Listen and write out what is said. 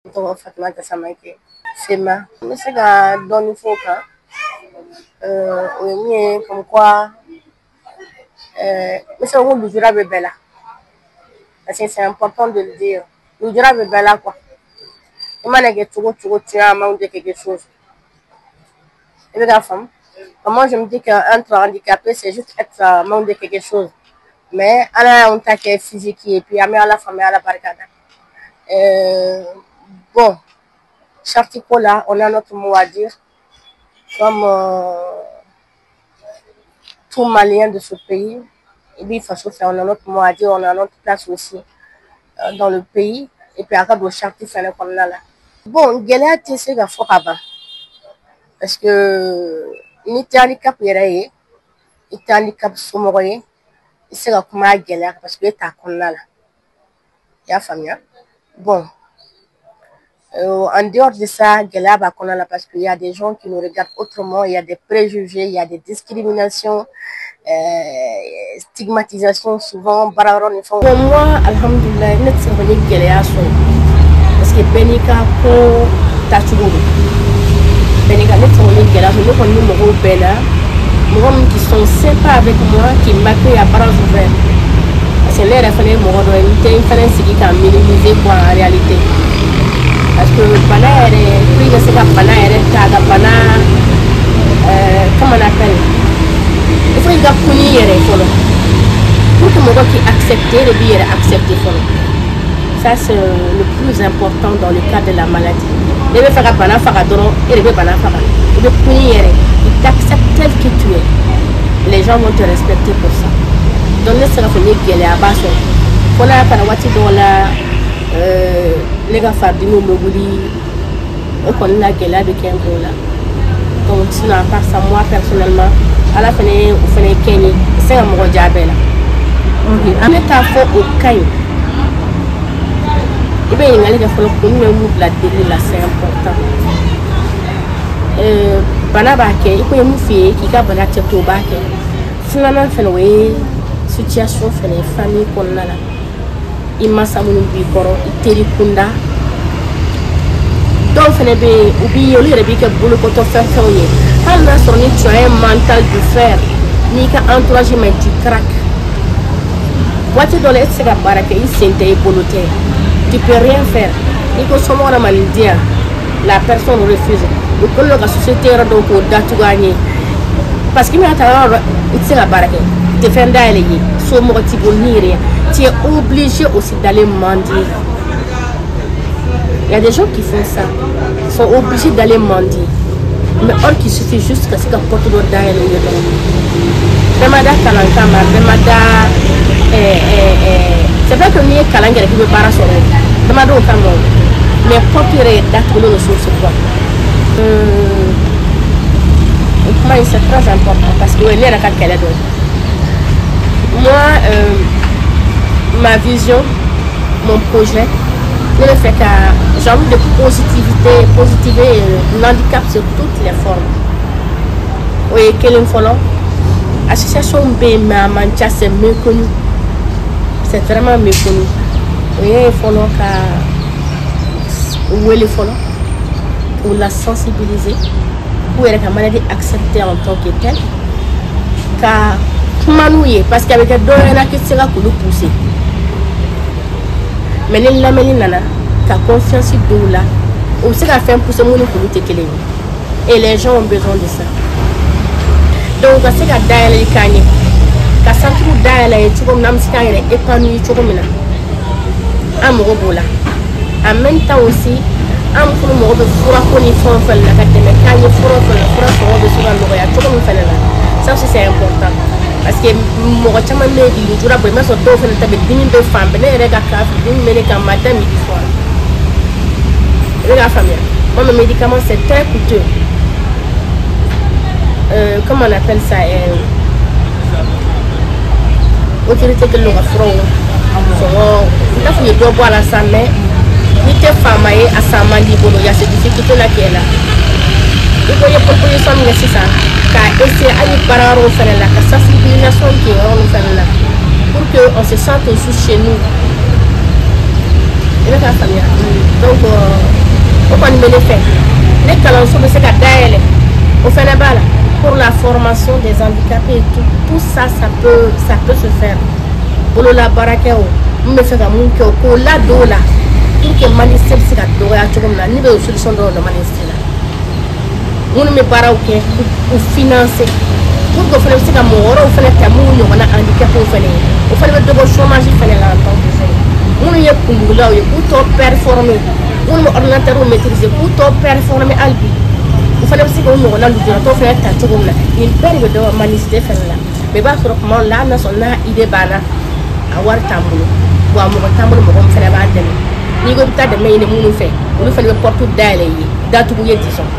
N tɔgɔ Fatumata Samake Sema. N bɛ se ka dɔɔnin fɔ o kan. O ye min ye, comme quoi n bɛ se ko lujura bɛ bɛɛ la, parce que c'est important de le dire, lujura bɛ bɛɛ la quoi. I mana kɛ cogo cogo, tu as un manque de quelque chose. I bɛ k'a faamu. Moi, je me dis qu'être handicapé, c'est juste être manque de quelque chose, mais Ala y'anw ta kɛ physique ye. Puis an bɛ Ala faamuya, Ala barika da. Bon, charte ko la, on a notre mot à dire comme tout Malien de ce pays. Et puis faso fɛ, on a notre mot à dire, on a notre place aussi dans le pays. Et puis a ka don charte fɛnɛ kɔnɔna la. Bon, gɛlɛya tɛ se ka fɔ ka ban, parce que n'i tɛ handicap yɛrɛ ye, i tɛ handicap somɔgɔ ye, i tɛ se ka kuma a gɛlɛya kan, parce que e t'a kɔnɔna la. I y'a faamuya? Bon, en dehors de ça, gɛlɛya b'a kɔnɔna la, parce qu'il y a des gens qui nous regardent autrement, il y a des préjugés, il y a des discriminations, stigmatisation souvent baarayɔrɔ ni fɛnw. Bon, moi, alhamdulilayi, ne tɛ se ka fɔ n ye gɛlɛya sɔrɔ, parce que bɛɛ n'i ka ko taacogo don. Bɛɛ n'i ka, ne tɛ se ka fɔ n ye gɛlɛya sɔrɔ. Ne kɔni ni mɔgɔw bɛnna, mɔgɔ min qui sont sympas avec moi, qui m'accueillent à bras ouverts, parce que ne yɛrɛ fana ye mɔgɔ dɔ ye, n tɛ n fana sigi ka minimiser quoi, en réalité, parce que bana yɛrɛ, pour i ka se ka bana yɛrɛ ta ka bana, comment on appelle, il faut i ka kun i yɛrɛ fɔlɔ pour que mɔgɔ k'i accepter, e de b'i yɛrɛ accepter fɔlɔ. Ça, c'est le plus important dans le cas de la maladie. Ne bɛ fɛ ka bana faga dɔrɔn, e de bɛ bana faga. I bɛ kun i yɛrɛ, i t'acceptes tel que tu es, les gens vont te respecter pour ça. Donc ne tɛ se ka fɔ n ye gɛlɛyaba sɔrɔ, fo n'a kɛra waati dɔw la, ne ka faridimiw bɛ wuli, o kɔni na gɛlɛya bɛ kɛ n kun la. Donc sinon, à part ça, moi personnellement, Ala fɛnɛ ye o fɛnɛ kɛ n ye, i tɛ se ka mɔgɔ diya bɛɛ la. An bɛ taa fɔ o ka ɲi, i bɛ ɲininkali kɛ fɔlɔ, kun jumɛn b'u bila deli la? C'est important. Bana b'a kɛ, i ko ye mun f'i ye k'i ka bana accepter, o b'a kɛ. Filanan fɛnɛ, o ye situation fɛnɛ ye famille kɔnɔna la, i mansa minnu b'i kɔrɔ, i teri kunda dɔw fɛnɛ bɛ yen, u b'i ye, olu yɛrɛ b'i kɛ bolokɔtɔ fɛn fɛnw ye. Hali n'a sɔrɔ ni tu as un mental de fer, n'i ka entourage ma, tu craques. Waati dɔ la, e tɛ se ka baara kɛ, i sen tɛ, i bolo tɛ, tu peux rien faire. N'i ko somɔgɔ dɔ ma nin di yan, la personne refuse. U kɛlen don ka société yɔrɔ dɔw k'o datugu an ye, parce que i bɛna taa yɔrɔ dɔ, i tɛ se ka baara kɛ, i tɛ fɛn dayɛlɛ i ye, somɔgɔ t'i bolo ni rien, tu es obligé aussi d'aller mendier. Il y a des gens qui font ça, ils sont obligés d'aller mendier, mais or qu'il suffit juste ka se ka porte dɔ dayɛlɛ u ye dɔrɔn. Bɛɛ ma da kalan kama, bɛɛ ma da. C'est vrai que n'i ye kalan kɛ k'i bɛ baara sɔrɔ, bɛɛ ma da o kama o, mais porte yɛrɛ datugulen don so quoi. O kuma in, c'est très important, parce que o ye ne yɛrɛ ka kɛlɛ dɔ ye. Moi, ma vision, mon projet, ne bɛ fɛ ka, j'ai envie de positivité, positiver l'handicap sur toutes les formes. O ye kelen fɔlɔ. Association bɛ yen, mais a man ca, c'est méconnu, c'est vraiment méconnu. O ye fɔlɔ, ka wele fɔlɔ pour la sensibiliser, k'u yɛrɛ ka maladie accepter en tant que tel, ka kuma n'u ye, parce que a bɛ kɛ dɔw ɲɛna k'i tɛ se ka k'olu pousser, mais ni lamɛnni nana ka confiance dɔw la, u bɛ se ka fɛn pousser mun ni k'olu tɛ kelen ye. Et les gens ont besoin de ça. Donc ka se ka dayɛlɛ i kan ye, ka centre dayɛlɛ ye cogo min na, an bɛ se k'an yɛrɛ épanouir cogo min na, an mago b'o la. En même temps aussi, an fana mago bɛ furako ni fɛn o fɛn la, ka dɛmɛ k'an ye fura fɛn, fura sɔngɔ bɛ se ka nɔgɔya cogo min fɛnɛ la. Ça aussi, c'est important, parce que mɔgɔ caman bɛ yen, lujura bɔ, i b'a sɔrɔ dɔw fɛnɛ ta bɛ dimi bɛ fan bɛɛ. Ne yɛrɛ ka cas, dimi bɛ ne kan matin, midi, soir. I bɛ k'a faamuya? Moi, mes médicaments, c'est très coûteux. Comment on appelle ça, autorité kɛlen don ka furaw sɔngɔ, n t'a fɔ u ye dɔ bɔ a la sa, mais n'i tɛ faama ye, a san man di i bolo. Il y a cette difficulté là qui est là. I ko i ye proposition min kɛ sisan, k'a essayer hali baarayɔrɔw fɛnɛ la, ka sensibilisation kɛ yɔrɔ ninnu fɛnɛ la, pour que on se sente aussi chez nous. I bɛ k'a faamuya. Donc o kɔni bɛ ne fɛ, ne kalanso bɛ se ka dayɛlɛ, o fɛnɛ b'a la, pour la formation des handicapés et tout, tout ça, ça peut se faire. Bolola baarakɛ, o n bɛ fɛ ka mun kɛ, o k'o ladon o la pour que mendicité bɛ se ka dɔgɔya cogo min na. Ne bɛ o solution dɔrɔn dɔn mendicité la. Minnu bɛ baaraw kɛ, k'u financer pour que o fana bɛ se ka mɔgɔ wɛrɛw fana ta, minnu ɲɔgɔnna handicapés fana ye, o fana bɛ dɔ bɔ chômage fana la en tant que fɛn. Minnu ye kundugulaw ye, k'u tɔ performer, minnu bɛ ordinateur maîtriser, k'u tɔ performer hali bi, o fana bɛ se k'o ɲɔgɔnna lujuratɔw fana ta cogo min na. Nin bɛɛ de bɛ dɔ bɔ mendicité fana la. Mais i b'a sɔrɔ tuma dɔw la, hali n'a sɔrɔ n'a idée banna, a wari t'an bolo wa, mɔgɔ t'an bolo, mɔgɔ min fana b'an dɛmɛ. N'i ko i bɛ taa dɛmɛ ɲini minnu fɛ, olu fana bɛ porte dayɛlɛ i ye, datugu ye, disons.